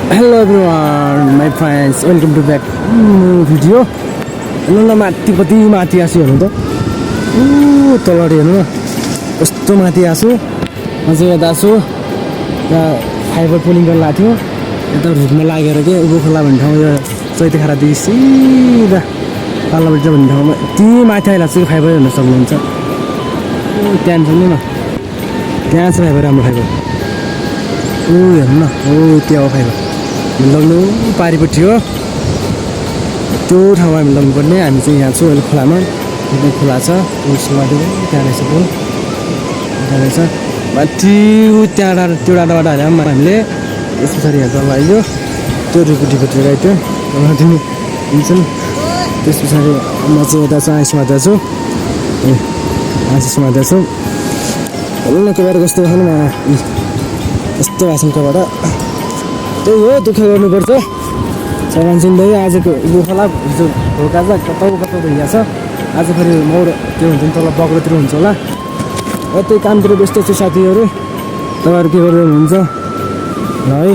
Hello everyone, my friends, welcome to back video. ल माथि कति माथि आछु हेर्नु त तलहटी हेर्नु न कस्तो माथि आछु अझै यता आछु यहाँ फाइबर पुलिङ गर्न लाग्थ्यो यता रुखमा लागेर के उभो खोला भन्ने ठाउँ यो चैतेखारादेखि सिधा पाल्लाबाट भन्ने ठाउँमा यति माथि आइरहेको छु फाइबर हेर्न सक्नुहुन्छ त्यहाँ छ न त्यहाँ छ फाइबर राम्रो फाइबर हेर्नु न त्यहाँ हो फाइबर लग्नु पारिपट्टि हो त्यो ठाउँमा हामी लग्नुपर्ने हामी चाहिँ यहाँ छु अहिले खोलामा एकदम खोला छ उसबाट त्यहाँ रहेछ पुल त्यहाँ रहेछ माथि त्यहाँ डाँडा त्यो डाँडाबाट हाल्यौँ हामीले यस पछाडि यहाँ तल आइयो त्यो रुकुटीपट्टि गइथ्यो तिमी हुन्छ नि त्यस पछाडि म चाहिँ यता चाहिँ आइस मात्रा छु आइस मात्रा छु न कबाट कस्तो खानु यस्तो आसनकोबाट त्यही हो दुःख गर्नुपर्छ सगानसिंह भाइ आजको गोखला हिजो ढोका छ कता कता भइया छ आज फेरि मौर त्यो हुन्छ नि तल बग्रोतिर हुन्छ होला त्यही कामतिर व्यस्त छु साथीहरू तपाईँहरू के गर्दै हुनुहुन्छ ल है